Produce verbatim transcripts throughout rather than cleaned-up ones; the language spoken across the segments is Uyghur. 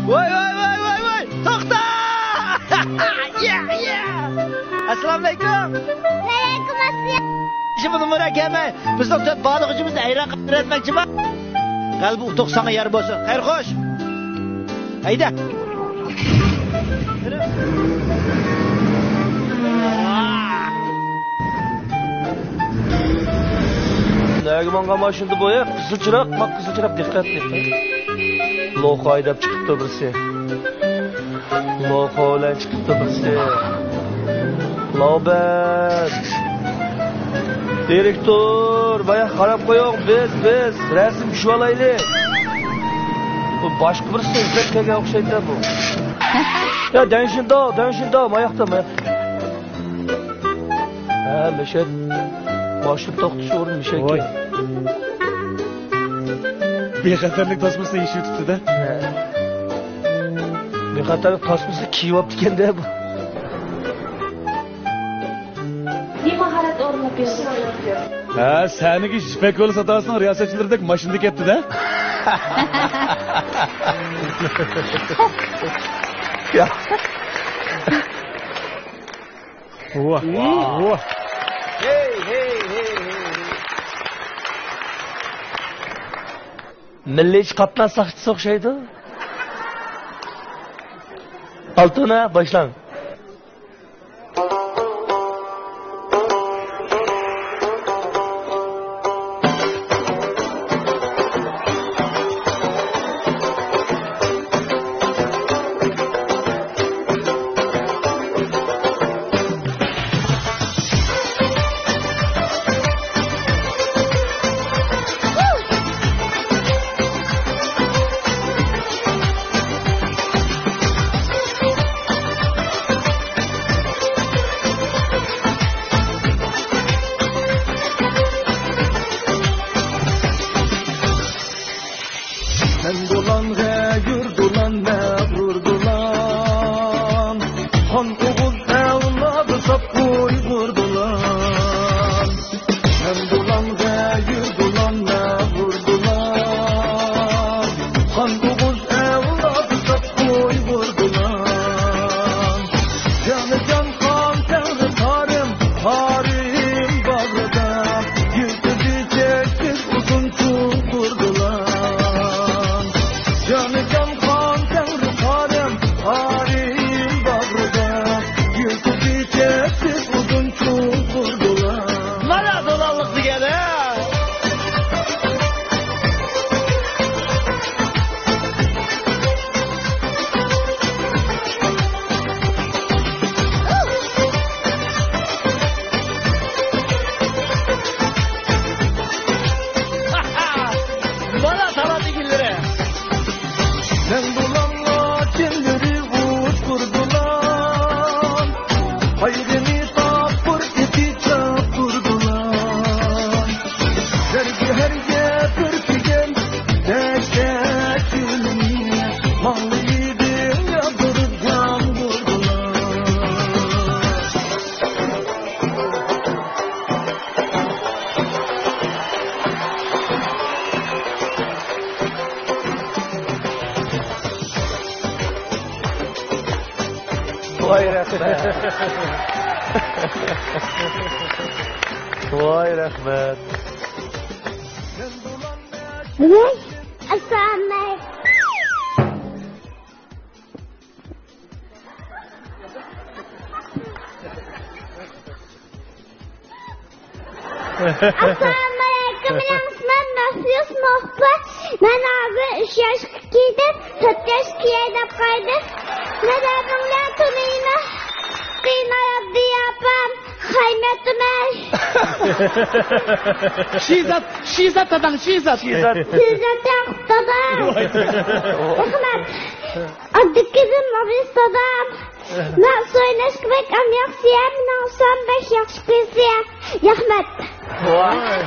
ۋاي، ۋاي، ۋاي، ۋاي، ۋاي! توختا! يە، يە! ئەسسالامۇئەلەيكۇم! ۋەئەلەيكۇم ئەسسالام! شۇ بۇنى مۇرەكەمە، بىزنىڭ تۆت بالىغۇچىمىزنى ھەيران قالدۇرۇۋەتمەكچىمەن. غەلىبە ئۇتۇق ساڭا يار بولسۇن. خەير خوش! ھەيدە! نەگە ماڭغان ماشىنىدا بۇ؟ قىزىل چىراغ، ما قىزىل چىراغ، دىققەت، دىققەت. لوخا ھەيدەپ چىقىپتۇ بىرسى. لوخا بىلەن چىقىپتۇ بىرسى. نۆۋەت. دىرېكتور، بايا قاراپ قويۇڭ، بىز، بىز رەسىم چۈشۈۋالايلى. بۇ باشقا بىرسى ئىزدەپ كەلگەن ئوخشايدۇ بۇ. يا، دەڭشىنداۋ، دەڭشىنداۋ، ماياقتا، ماياقتا. ھە، مەشەد. ماشىنا توختىتىش ئورنى مەشەدكەن. ۋاي. بىخەتەرلىك تاسمىسىنى يېشىۋېتىپتۇ-دە. ھە. بىخەتەرلىك تاسمىسىنى كىيىۋاپتىكەن-دە بۇ. بىماھارەت ئورۇنلاپ بېرىدۇ. ھە، سەھنىگە يىپەك يولى ساداسىنىڭ رىياسەتچىلىرىدەك ماشىنىدا كەپتۇ-دە. يا. ۋاھ، ۋاھ. ھېي، ھېي، ھېي، ھېي، ھېي. مىللىي قاتناش ساقچىسى ئوخشايدۇ. ئالتۇنا، باشلاڭ. مەن دولان، غەيۇر دولان، مەغرۇر دولان. خان ئوغۇز ئەۋلادى ساپ ئۇيغۇر دولان. مەن دولان، غەيۇر دولان، مەغرۇر دولان. خان ئوغۇز ئەۋلادى ساپ ئۇيغۇر دولان. جانىجان خان تەڭرى تارىم، تارىم باغرىدا، يىلتىزى چەكسىز ئۇزۇن چوڭقۇر دولان. جانىجان خان تەڭرى تارىم، تارىم باغرىدا، يىلتىزى چەكسىز ئۇزۇن چوڭقۇر دولان. مانا دولانلىق دېگەن، ھە؟ مانا تالانت ئىگىلىرى. مەن بۇلامغا چىللىرى ئۇچقۇر دولان. قايغىنى تاپقۇر ئېتى چاپقۇر دولان. بەرگى ھەرگە بىر تۈگەن دەشتە كۈنى، ماڭلىيدىڭ ياغدۇرۇپ يامغۇر دولان. ۋاي رەھمەت. ۋاي رەھمەت. ۋاي، ئەسسالامۇئەلەيكۇم. ئەسسالامۇئەلەيكۇم، مېنىڭ ئىسمىم مەخسۇس مۇخبىر. مەن ھازىر ئۈچ ياشقا كىردىم، تۆت ياشقا كىرەي دەپ قالدىم. نەدە بىڭلار تونۇيمەن، قىينايدۇ ئاپام، خايمەتتىمەن. شىزات، شىزات داداڭ، شىزات. شىزات. شىزات ياقۇپ دادا. رەھمەت. ئابدۇكېرىم ئابىس دادام. مەن سۆيۈنۈشكە بەك ئەم ياخشى، مېنىڭ ئۇسام بەك ياخشى كۆرسە. رەھمەت. ۋاي.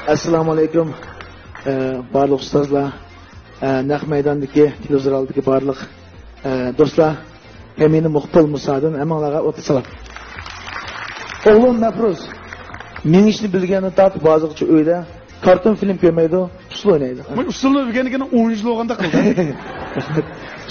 ئەسسالامۇئەلەيكۇم. ئە، بارلىق ئۇستازلار، ئە، نەق مەيداندىكى، تېلېۋىزور ئالدىدىكى بارلىق، ئە، دوستلار، ھەممىنى مۇقبىل مۇسادىن ھەممىڭلارغا ئوتلۇق سالام. ئوغلۇم مەپرۇز مېڭىشنى بىلگەندىن تارتىپ ھازىرغىچە ئۆيدە كارتون فىلىم كۆرمەيدۇ، ئۇسسۇل ئوينايدۇ. مەن ئۇسسۇلنى ئۆگەنگىنى ئون يىل بولغاندەك قىلدى.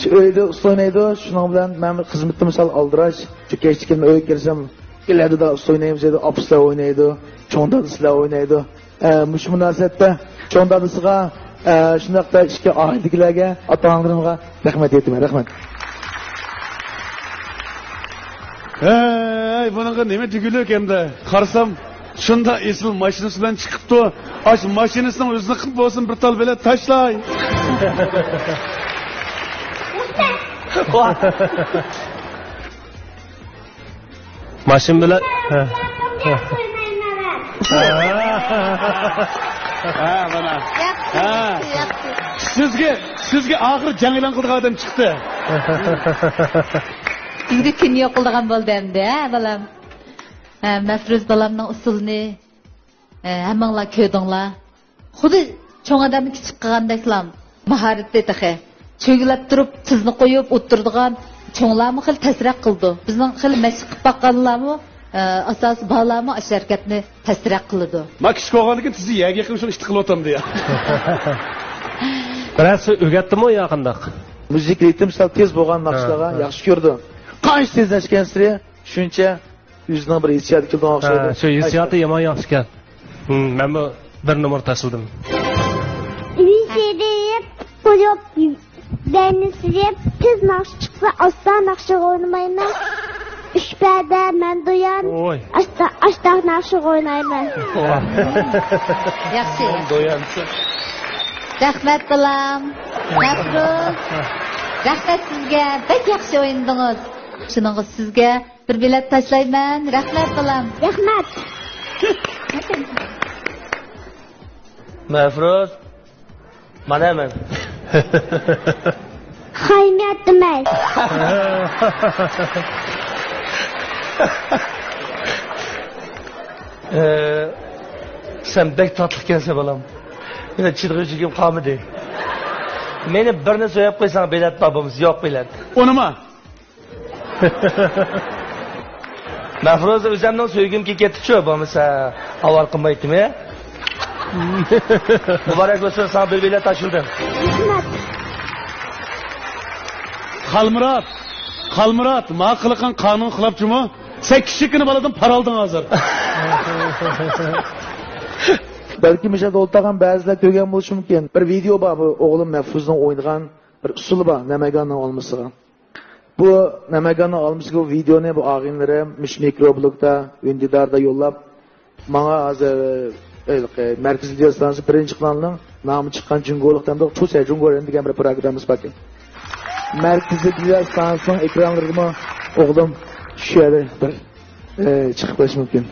شۇ ئۆيدە ئۇسسۇل ئوينايدۇ، شۇنىڭ بىلەن مەن خىزمىتىم سەل ئالدىراش. شۇ كەچتە كېلىپ ئۆيگە كىرسەم، كېلەدۇ دا ئۇسسۇل ئوينايمىز دەيدۇ، ئاپىسىلەر ئوينايدۇ، چوڭ دادىسىلەر ئوينايدۇ. ئە، مۇشۇ مۇناسىۋەتتە چوڭ دادىسىغا، ئە، شۇنداقتا ئىككى ئائىلىدىكىلەرگە، ئاتا-ئانىلىرىمغا رەھمەت ئېيتىمەن. رەھمەت. ھەي، بۇنىڭغا نېمە دېگۈلۈك ئەمدى؟ قارىسام، شۇنداق ئېسىل ماشىنىسى بىلەن چىقىپتۇ. ئاشۇ ماشىنىسىنىڭ ئۆزىنى قىلىپ بولسۇن بىر تال بېلەت تاشلاي. ماشىنا بىلەن. ھە. ھە، مانا. ھە. سىزگە، سىزگە ئاخىرى جەڭ ئېلان قىلىدىغان ئادەم چىقتى. بىزگە كۈن يوق قىلىدىغان بولدى ئەمدى، ھە، بالام؟ ھە، مەفرۇز بالامنىڭ ئۇسسۇلىنى، ھە، ھەممىڭلار كۆردۈڭلار. خۇددى چوڭ ئادەمنى كىچىك قىلغاندەكلا ماھارىتى تېخى. چۆگىلەپ تۇرۇپ تىزنى قويۇپ ئولتۇرىدىغان چوڭلارمۇ خېلى تەسرەك قىلىدۇ. بىزنىڭ خېلى مەشىق قىلىپ باققانلارمۇ، ئە، ئاساسىي بالىلارمۇ ئاشۇ ھەرىكەتنى تەسرەك قىلىدۇ. ما كىچىك بولغاندىن كېيىن تىزى يەرگە يېقىن شۇ ئىشنى قىلىۋاتامدۇ يا؟ بىرەرسى ئۆگەتتىمۇ يا قانداق؟ مۇزىكا رىتىم سەل تېز بولغان ھە، ناخشىلارغا ھە. ياخشى كۆرىدۇ. قانچە تېزلەشكەنسېرى شۇنچە ئۆزىنىڭ بىر ھېسسىياتى كېلىدىغان ھە، ئوخشايدۇ. شۇ ھېسسىياتى يامان ياخشىكەن. ھىم، مەنمۇ بىر نومۇر تاشلىدىم. ۋىسىدىيىپ قويۇپ، دەينىسىيىپ، تېز ناخشا چىقسا، ئاستا ناخشا ئوينىمايمەن. ئۈچ پەدە مەن دويان، ۋوي. ئاستا، ئاستا ناخشا ئوينايمەن. ياخشى. دويان. رەھمەت، بالام. مەفرۇز. رەھمەت سىزگە. بەك ياخشى ئوينىدىڭىز. شۇنىڭغا سىزگە بىر بېلەت تاشلايمەن. رەھمەت، بالام. رەھمەت. مەفرۇز، مانا مەن. خاينىيەتتىمەن. ئە، سەن بەك تاتلىقكەنسەن، بالام. مېنىڭ چىدىغۇچىلىكىم قالمىدى. مېنى بىرنى سۆيۈپ قويساڭ، بېلەت بار بولمىسا، يوق بېلەت. ئۇنىما. مەفرۇزا، ئۆزۈمنىڭ سۆيگۈم كېلىپ كەتتىچۇ، بولمىسا ئاۋارە قىلمايتتىم. مۇبارەك بولسۇن، ساڭا بىر بېلەت تاشلىدىم. رەھمەت. خالمۇرات، خالمۇرات، ما قىلغان قانۇن خىلاپ جۇمۇ. سەن كىچىككىنە بالىدىن پارا ئالدىڭ ھازىر. بەلكىم مۇشۇ يەردە ئولتۇرغان بەزىلەر كۆرگەن بولۇشى مۇمكىن. بىر ۋىدېئو بار، بۇ ئوغلۇم مەفرۇزنىڭ ئوينىغان بىر ئۇسسۇلى بار، نەمەگاننىڭ ئالمىسىغا. بۇ نەمەگاننىڭ ئالمىسىغا بۇ ۋىدېئونى بۇ ئاغىنىلىرىم مۇشۇ مىكروبلوگدا، ئۈندىداردا يوللاپ، ماڭا ھازىر، ئە، مەركىزىي تېلېۋىزىيە ئىستانسىسى بىرىنچى قانىلىنىڭ نامى چىققان جۇڭگولۇق دەمدۇ، چۇسە جۇڭگو دېگەن بىر پروگراممىسى باركەن. مەركىزىي تېلېۋىزىيە ئىستانسىسىنىڭ ئېكرانلىرىدىمۇ ئوغلۇم شۇ يەردە بىر، ئە، چىقىپ قېلىشى مۇمكىن.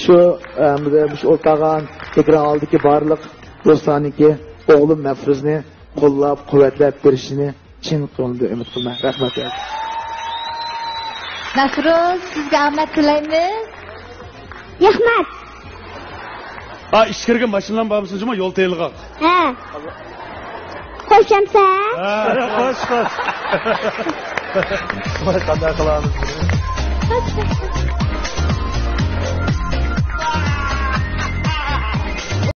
شۇ، ئە، مۇشۇ ئولتۇرغان ئېكران ئالدىدىكى بارلىق دوستلارنىڭكى ئوغلۇم مەفرۇزنى قوللاپ، قۇۋۋەتلەپ بېرىشىنى چىن كۆڭلۈمدىن ئۈمىد قىلىمەن. رەھمەت. مەفرۇز، سىزگە ئامەت تىلەيمىز. رەھمەت. ئا، ئىچكىرىگە ماشىنىلارمۇ بارمىسۇن جۇمۇ، يول تېيىلغاق. ھە. خوش ئەمسە. ھە، خوش، خوش. ۋاي، قانداق قىلامىز بۇنى؟ خوش، خوش.